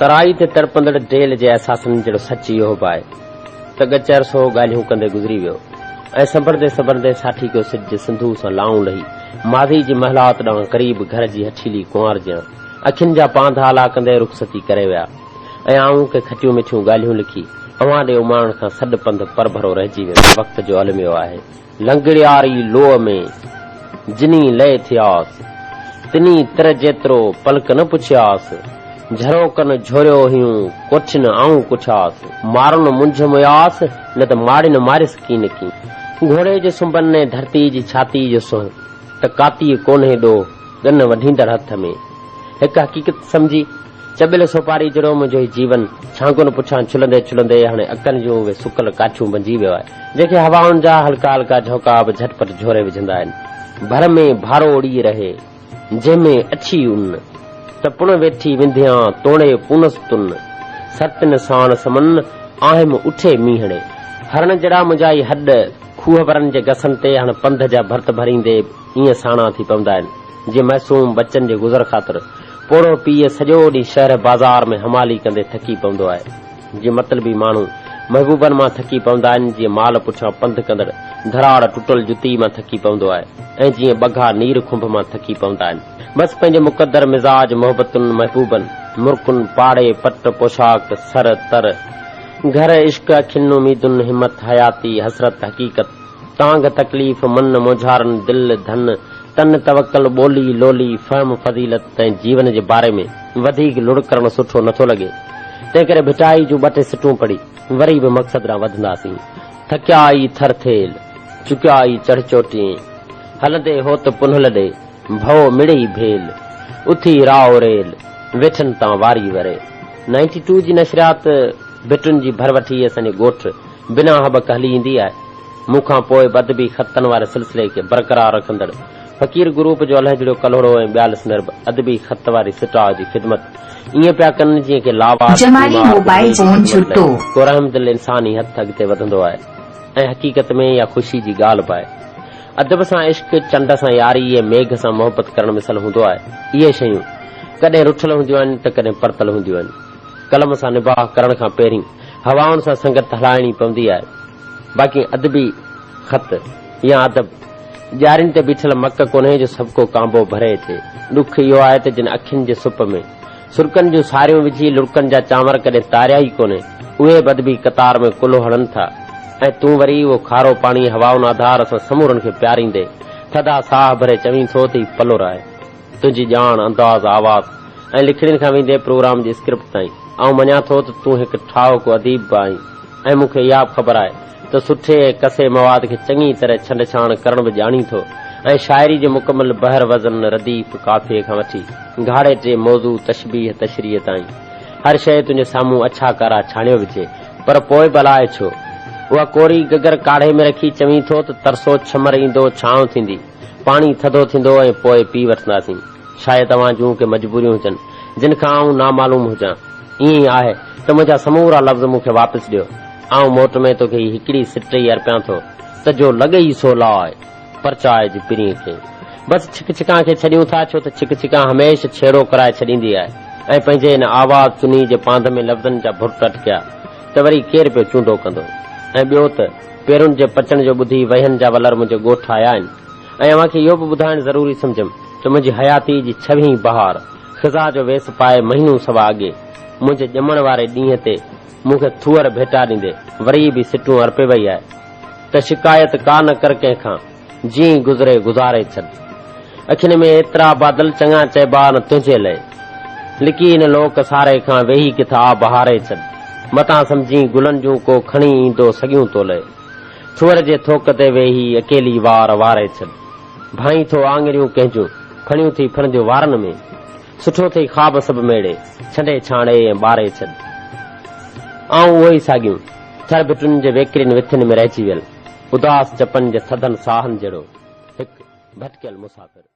ترائي تي تڙپندڙ ڊيل جي احساسن جهڙو سچ اهو به آهي ته ڳچ عرصو ڳالهيون ڪندي گذري ويو ۽ سنڀرندي سنڀرندي ساٺيڪو سج سنڌوء سان لائون لهي ماضي جي محلات ڏانهن غريب گهر جي هٺيلي ڪنوار جيان اکين جا پانڌ آلا ڪندي رخصتي ڪري ويا ۽ آئون ڪي کٽيون مٺيون ڳالهيون لکي اوهان ڏي اماڻڻ کان سڏ پنڌ پرڀرو رهجي ويس. وقت جو الميو آهي. لنگڙياري لوء ۾، جني لئه ٿياس، تني تر جيترو پلڪ نه پڇياس، جھروڪن جھوريو هيون، ڪوٺين آئون ڪٺياس، مارن منجهه مياس، نه ته ماڙين ماريس ڪين ڪين. گهوڙي جي سنبن ۽ ڌرتيء جي ڇاتيء جو سونهن ته ڪاتيء ڪونهي ڏوهه، ڳن وڍيندڙ هٿ ۾. هڪ حقيقت سمجهي، چٻيل سوپاري جهڙو منهنجو هي جيون ڇانگن پٺيان ڇلندي ڇلندي هاڻي اڪن جون اهي سڪل ڪاٺيون بنجي ويو آهي، جنهن کي هوائن جا هلڪا هلڪا جهوڪا به جهٽ پٽ جهوري وجهندا آهن. ڀر ۾ ڀارو اڙي رهي، جنهن ۾ اڇي ان، ته پڻ ويٺي ونڌيان توڻي پونس تن، سرتين ساڻ سمن، آهم اٺي مينهڙي. هرڻ جهڙا منهنجا هي هڏ، کوهه ورن جي گسن تي هاڻ پنڌ جا ڀرت ڀريندي ائين ساڻا ٿي پوندا آهن، جيئن معصوم ٻچن جي گذر خاطر پوڙهو پيء سڄو ڏينهن شهر بازار ۾ حمالي ڪندي ٿڪي پوندو آهي. جيئن مطلبي ماڻهو محبوبن مان ٿڪي پوندا آهن، جيئن مال پٺيان پنڌ ڪندڙ ڌراڙ ٽٽل جتي مان ٿڪي پوندو آهي ۽ جيئن ٻگها نير کنڀ مان ٿڪي پوندا آهن. بس پنهنجي مقدر، مزاج، محبتن، محبوبن، مرڪن، پاڙي، پٽ، پوشاڪ، سر، تر، گهر، عشق، اکين، اميدن، همت، حياتي، حسرت، حقيقت، تانگهه، تڪليف، من، مونجهارن، دل، ڌن، تن، توڪل، ٻولي، لولي، فهم، فضيلت ۽ جيون جي باري ۾ وڌيڪ لڙ ڪرڻ سٺو نٿو لڳي. تنهنڪري ڀٽائي جون ٻه ٽي سٽون پڙهي وري به مقصد ڏانهن وڌنداسين. ٿڪيا ئي ٿر ٿيل، چڪيا ئي چڙهه چوٽين، هلندي هوت پنهل ڏي، ڀؤ مڙئي ڀيل، اٿي راء ريل، ويٺن تان واري وري. نائنٽي ٽو جي نشريات ڀٽن جي ڀر وٺي اسان جي ڳوٺ بنا هٻڪ هلي ايندي آهي. مون کان پوء به ادبي خطن واري سلسلي کي برقرار رکندڙ فقير گروپ جو الهجڙيو ڪلهوڙو ۽ ٻيا لسنر به ادبي خط واري سٽاء جي خدمت ائين پيا ڪن جيئن ڪي لاوارث جمالي بيمار موبائل ٻڍڙي جي فون خدمت لاء ڇٽو. ڪو رحمدل انساني هٿ اڳتي وڌندو آهي ۽ حقيقت ۾ اها خوشي جي ڳالهه به آهي. ادب سان عشق، چنڊ سان ياري ۽ ميگهه سان محبت ڪرڻ مثل هوندو آهي. اهي شيون ڪڏهن رٺل هونديون آهن ته ڪڏهن پرتل هونديون آهن. قلم سان نباهه ڪرڻ کان پهرين هوائن سان سنگت هلائڻي پوندي آهي. باقي ادبي خط يا ادب ڄارين تي بيٺل مڪ ڪونهي جو سڀڪو ڪانبو ڀري اچي. ڏک اهو آهي ته جن اکين جي سپ ۾ سرڪن جون ساريون وجهي لڙڪن جا چانور ڪڏهن تاريا ئي ڪونهي، اهي به ادبي قطار ۾ ڪلهو هڻن ٿا ۽ تون وري اهو کارو پاڻي هوائن آڌار سان سمورن کي پياريندي ٿڌا ساهه ڀري چوين ٿو ته هي پلور آهي. تنهنجي ڄاڻ، انداز، آواز ۽ لکڻين کان ويندي پروگرام جي اسڪرپٽ تائين، آئون مڃان ٿو ته تون هڪ ٺاهوڪو اديب به آهين ۽ مون کي اها به خبر آهي ته سٺي ۽ ڪسي مواد کي چڱي طرح ڇنڊ ڇاڻ ڪرڻ به ڄاڻين ٿو ۽ شاعري جي مڪمل بحر وزن، رديف، قافيي کان وٺي گهاڙيٽي، موضوع، تشبيهه، تشريح تائين هر شيء تنهنجي سامهون اڇا ڪارا ڇاڻيو وجهي. پر پوء به الاء ڇو؟ اها ڪوري گگر ڪاڙهي ۾ رکي چوين ٿو ته ترسو ڇمر ايندو، ڇانو ٿيندي. پاڻي ٿڌو ٿيندو ۽ پوء پي وٺنداسين. شايد اوهان جون ڪي مجبوريون هجن، جن کان آئون نامعلوم هجان. ائين ئي آهي ته منهنجا سمورا لفظ مون کي واپس ڏيو. آئون موٽ ۾ توکي هي هڪڙي سٽ ئي ارپيان ٿو ته جو لڳئي سو لاء، پرچائج پرينء کي. بس ڇڪ ڇڪان کي ڇڏيون ٿا، ڇو ته ڇڪ ڇڪان هميشھ ڇيڙو ڪرائي ڇڏيندي آهي ۽ پنهنجي ان آواز چني جي پانڌ ۾ لفظن جا ڀرٽ اٽڪيا ته وري ڪير پيو چونڊو ڪندو. ۽ ٻيو ته. پيرن جي پچڻ جو ٻڌي وهين جا ولر منهنجي ڳوٺ آيا آهن ۽ اوهان کي اهو به ٻڌائڻ ضروري سمجهيم ته منهنجي حياتيء جي ڇويهين بهار خزان جو ويس پائي مهينو سوا اڳي منهنجي ڄمڻ واري ڏينهن تي مون کي ٿوهر ڀيٽا ڏيندي وري به سٽون ارپي وئي آهي ته شڪايت ڪا نه ڪر ڪنهن کان جيئن گذري گذاري ڇڏ. اکين ۾ ايترا بادل چڱا چئبا نه تنهنجي لئه. لڪي هن لوڪ ساري کان ويهي ڪٿ آ بهاري ڇڏ. متان سمجهين گلن جون ڪو کڻي ايندو سڳيون تو لئه. ٿوهر جي ٿوڪ تي ويهي اڪيلي وار واري ڇڏ. ڀانئين ٿو آڱريون ڪنهن جون ڦڻيون ٿي ڦرنديون وارن ۾. سٺو ٿئي خواب سڀ ميڙي ڇنڊي ڇاڻي ۽ ٻاري ڇڏ. آئون اهو ئي ساڳيون ٿر ڀٽن جي ويڪرين وٿين ۾ رهجي ويل. اداس چپن جي ٿڌن ساهن جهڙو هڪ ڀٽڪيل مسافر.